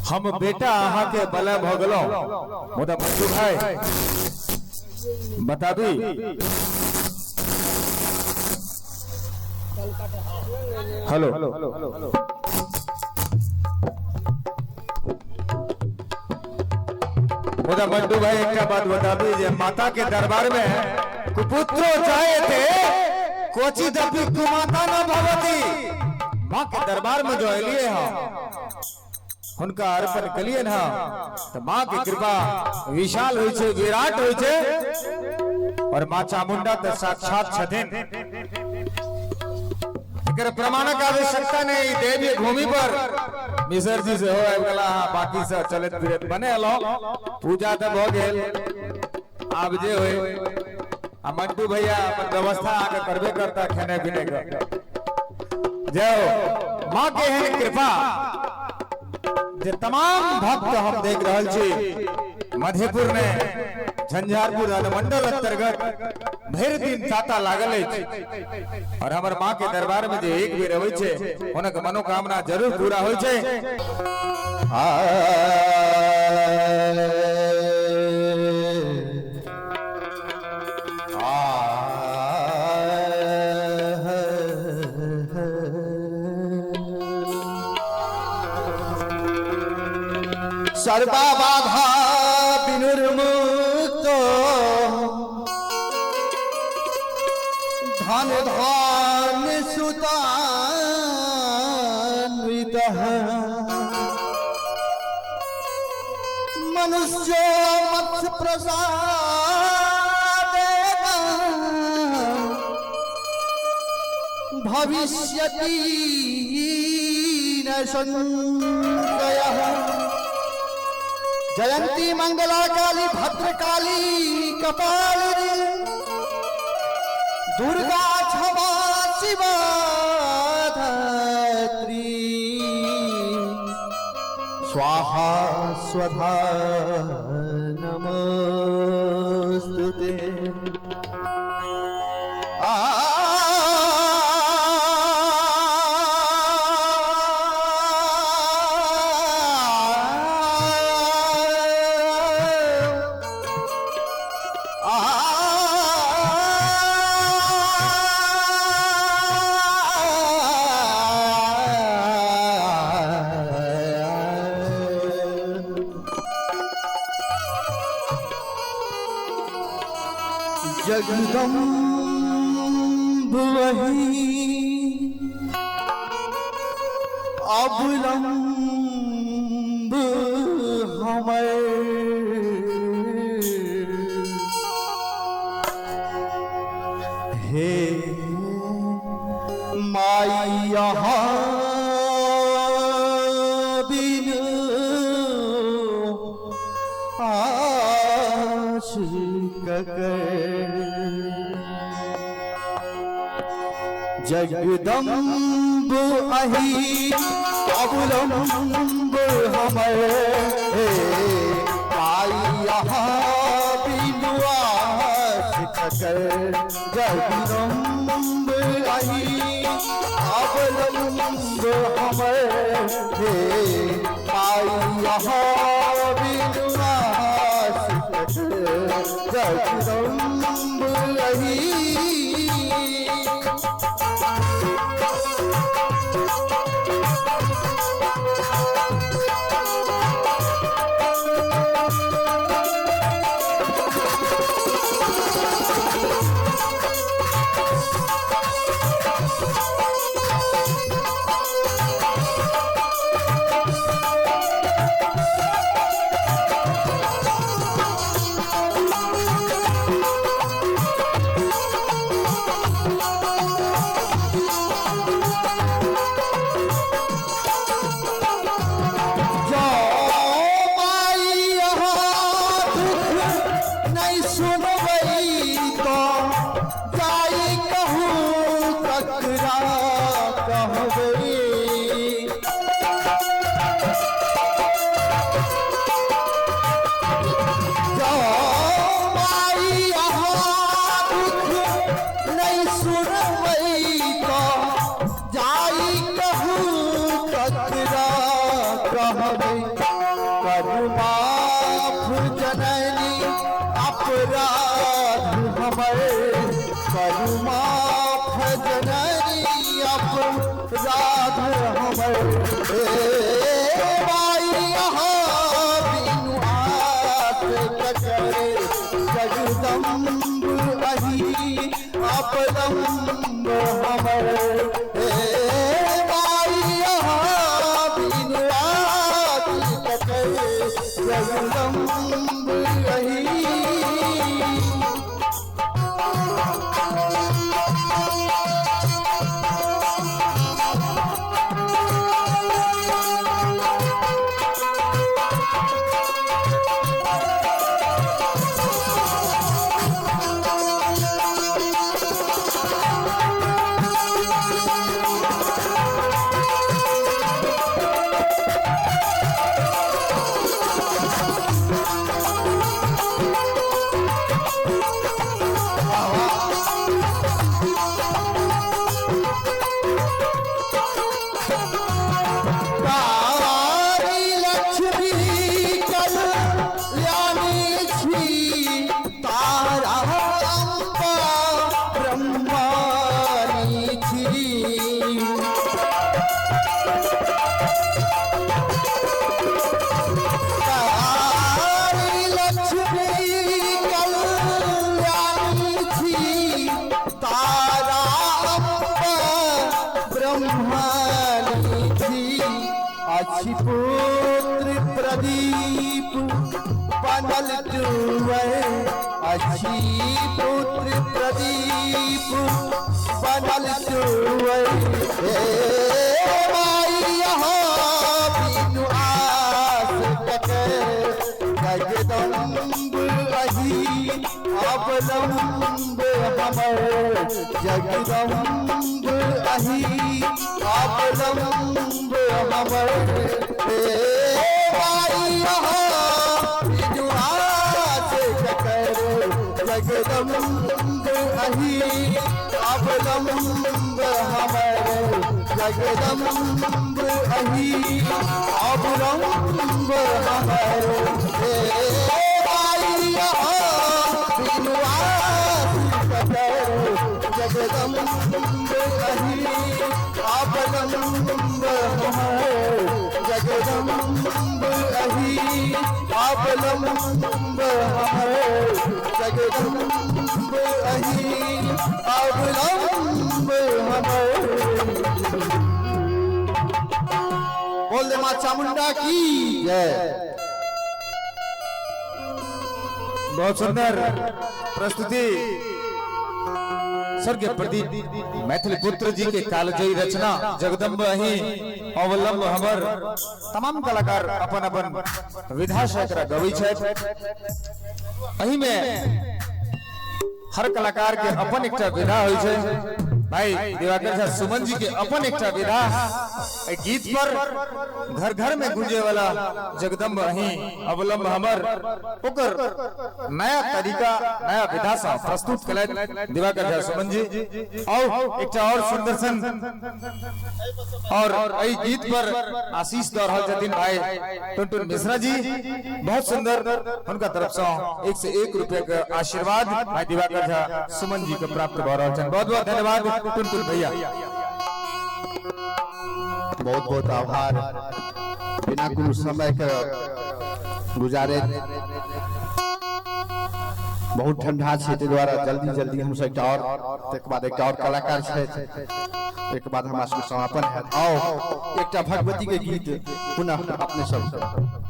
हम बेटा अहाँ के बलय भऽ गेलहुँ। मुदा मंटू भाई बताबी, हेलो, मुदा मंटू भाई एक बात बताबी जे माता के दरबार में कुपुत्रो जायते क्वचिदपि कुमाता न भवति। माँ के दरबार में जो एलिए हैं, हुनका अर्पण कलिए न, तो माँ के कृपा विशाल होइ छै, विराट होइ छै। और माँ चामुंडा तो साक्षात छथिन, एकर प्रमाणक आवश्यकता नहीं। देवी भूमि पर मिसर जी से हो आबि गेला, बाकी से चलैत फिरैत बने एलहुँ। पूजा तऽ भऽ गेल, आब जे होय आ मंटू भैया अपन व्यवस्था आके करबे करता खेने पीने के। जय हो माँ के एहन कृपा जे तमाम भक्त हम देख रहल छी मधेपुर में झंझारपुर अनुमंडल अंतर्गत भरि दिन छाता लागल अछि और हमर माँ के दरबार में जे एक बेर अबै छै हुनक मनोकामना जरूर पूरा होइ छै। सर्वबाधा विनिर्मुक्त धन धान सुतान्वितः मनुष्य मत्स्य प्रसादेन भविष्यति न संशयः। जयंती मंगला काली भद्रकाली कपालिनी दुर्गा क्षमा शिवा धात्री स्वाहा स्वधा नमोस्तुते। आ जगदम्ब वही अवलंब हमर, हे माई अहाँ बिन आश ककर। जगदम्ब अही अवलंब हमर, हे माई अहाँ बिनु आश ककर। जगदम्ब अही अवलंब हमर, हे माई अहाँ बिनु आश ककर। जगदम्ब अही। करू माफ जननी अपराध हमर, करू माफ जननी अपराध हमर। हे माई अहाँ बिनु आस ककर, जगदम्ब अही अवलम्ब हमर। हे माई अहाँ बिनु आस ककर, जगदम्ब अही। तारी लक्ष्मी कल्याणी छी, तारा अम्बा ब्रह्मानी छी। तारी लक्ष्मी कल्याणी छी, तारा अम्बा ब्रह्मानी छी। अछि पुत्र प्रदीप बनल टुअर, अछि पुत्र प्रदीप बनल टुअर। हे माई अहाँ बिनु आस ककर, जगदम्ब अही अवलम्ब हमर। जगदम्ब अही अवलम्ब हमर। हे माई अहाँ बिनु आस ककर, जगदम्ब अही अवलम्ब हमर। जगदम्ब अही अवलम्ब हमर। हे माई अहाँ बिनु आस ककर, जगदम्ब अही अवलम्ब हमर। जगदम्ब अही अवलम्ब हमर। जगदम्ब अही अवलम्ब हमर। बोल दे माँ चामुंडा की जय। बहुत सुंदर प्रस्तुति स्वर्गीय प्रदीप मैथिली पुत्र जी के कालजयी रचना जगदम्ब अही अवलंब हमर। तमाम कलाकार अपन अपन विधा से एकरा गबै छथि। एही में हर कलाकार के अपन एकटा विधा होइ छै। भाई दिवाकर झा सुमन जी के अपन एकटा विधा एहि गीत पर घर घर में गूंजे वाला जगदम्ब अही अवलंब हमर ओकर नया तरीका नया विधा से प्रस्तुत कलथि दिवाकर झा सुमन जी। और एकटा और सुंदर सन और एहि गीत पर आशीष दऽ रहल छथिन भाई टुनटुन मिश्रा जी। बहुत सुंदर हुनका तरफ से 1 से 1 रुपया के आशीर्वाद भाई दिवाकर झा सुमन जी के प्राप्त भऽ रहल छनि। बहुत बहुत धन्यवाद टुनटुन भैया। बहुत बहुत आभार। बिना कोनो समय के गुजारे बहुत ठंडा छै, ताहि दुआरे जल्दी जल्दी हम सब एकटा और तकर बाद एकटा और कलाकार छथि, एक बाद हमरा सबके समापन हैत। आओ एकटा भगवती के गीत पुनः अपने सब।